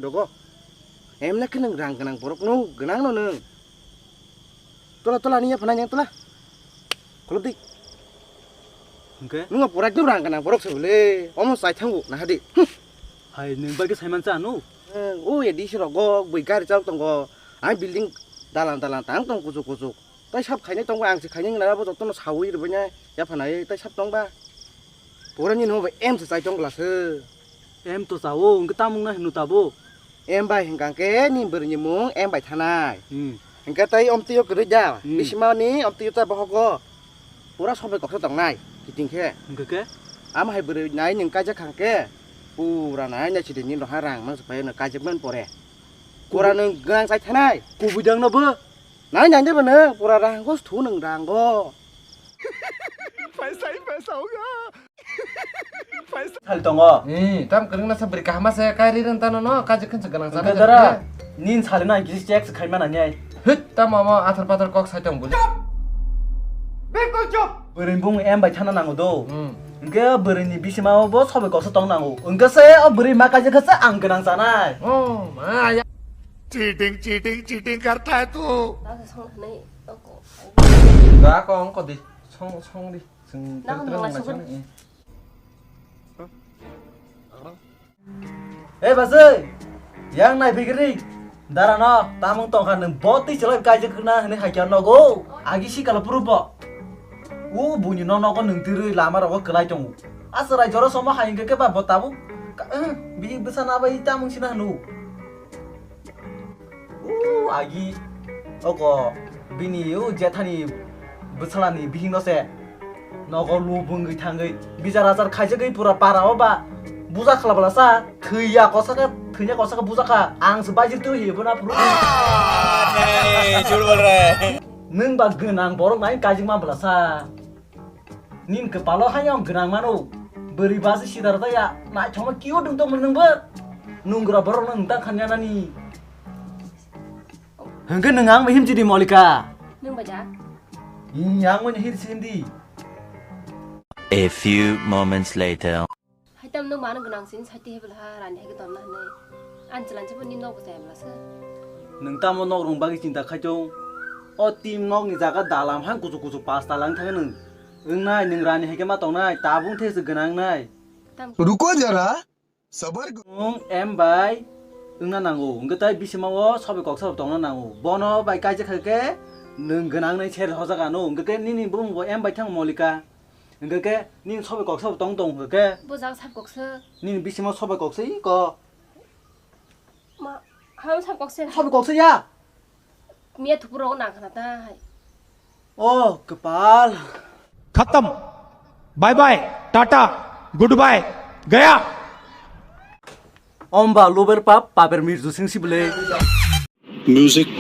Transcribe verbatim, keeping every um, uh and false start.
Dogo. Emne khe nwng rang gwnang borok no gwnang no nwng. Tola tola ani yapha nai nang tola. Khuluk di. Hwnkhe? Nwng pura ekdom rang gwnang borok se bole. Omo chai thango naha di. Hai nwng bai khe saiman cha ano? Nwng o ya D C rogo bui gari chal tongo. Ai building dalan dalan tang tong kuchuk kuchuk. Tai sab khainai tongba ang se khainai nai bo jotono sawi rwbainai yaphanai tai sab tongba. Pura nini mo bai em se chai tong glass. Em to chao, hwnkhe tamung na hino tabo? Em bai hwnkha khe ni bwrwi ni mung em bai thanai. Hmm. Hwnkhe tai omtwi o kwrwi da. Hmm. Bisima ni omtwi o ta bohogo. Pura sobai koksa tongnai kiting khe. Hwnkhe khe? Ama hai bwrwi nai nwng kaijak khang khe. Pura nai nai chidi ni roha rang mang se pai no kaijak man pore. Pura nwng gang chai thanai. Kubui dang no bo? Nai nai de bwno pura rang go thu nwng rang go. Paisa hi paisa hoga. Paisa. Sal tongo. Ni tam kwrwng na sabri kahama se kai ri rwng tano no kaji khun se gwnang sana. Dara. Nin sal na gis check se khaima na nyai. Hit tam amo athar pathar kok sai tong buli. Bilkul chup. Bwrwi bung em bai thana nango do. Hmm. Hwnkhe bwrwi ni bisima o bo sobai koksa tong nango. Hwnkhe se o bwrwi ma kaji kha se ang gwnang sanai. Oh ma ya. Cheating, cheating, cheating karta hai tu. Nang se song hanai toko. Da ko ong ko di. Song, song di. Sing Nang terus mung terus langsung nang kan. Song, eh. Eh, basui. Yang nai bigri. Dara no, tamung tong kha nwng bo twi chalai kaijak na hwnwi hai kya nogo. Agi si kala puru bo. U buni no nogo nwng tirwi lama rogo kwlai tongo. Asa rai jora somo hai hwnkhe khe ba bo tabuk. Ka-, eh, bihik bwsa na bai tamung sina hwnu. U agi oko bini u jethani bwsalani bihikno se nogo lu bwngwi thangwi bijar ajar khaijagwi pura para o ba buja khlabala sa thwiya kosaka thwiya kosaka buja kha ang se bajir twi hi buna phuru. Hey, jhut bol raha hai. Nwng ba gwnang borok nai kajikma bwla sa. Nin kwpalo hayung gwnang mano. Bwrwi basi sidar ta ya. Naithokma cute wng tongmani nwngbo. Nungra borokno nwng ta khanya nani. Hwnkhe nwng ang himchi di Molika. Nwng baja? Ih, ang wani hir sindi. A few moments later. Haitam nwng mano gwnang sin sati hebel ha rani hege tonna hwnwi. An chwlan chabo ni nok bwsai amla se. Nwng tamo nok rung bagwi chinta khaitong. O team nok ni jaga dalam han kuchuk kuchuk pas talang thang nwng. Wngnai nwng rani hege ma tongnai tabung these gwnang nai. Tam- Ruko jara, sabar karo. Nwng em bai wngna nango. Hwnkhe tai bisima o sobai koksa tongna nango. Bono bai kaisa khaikhe nwng gwnang nai ser hojak ano. Hwnkhe nini bumung bo em bai thang Molika. Hwnkhe khe nini sobai koksa bo tong tong hwnkhe khe. Bo jaga sab koksa. Nini bisima sobai koksa iko. Ma, ha sab koksa. Sobai koksa ya. Miya thupuro nang khana ta hai. Oh, kwpal. Khatam. Bye bye. Tata. Goodbye. Gaya. Omba lober pap, paper mirju sing sibule. Music.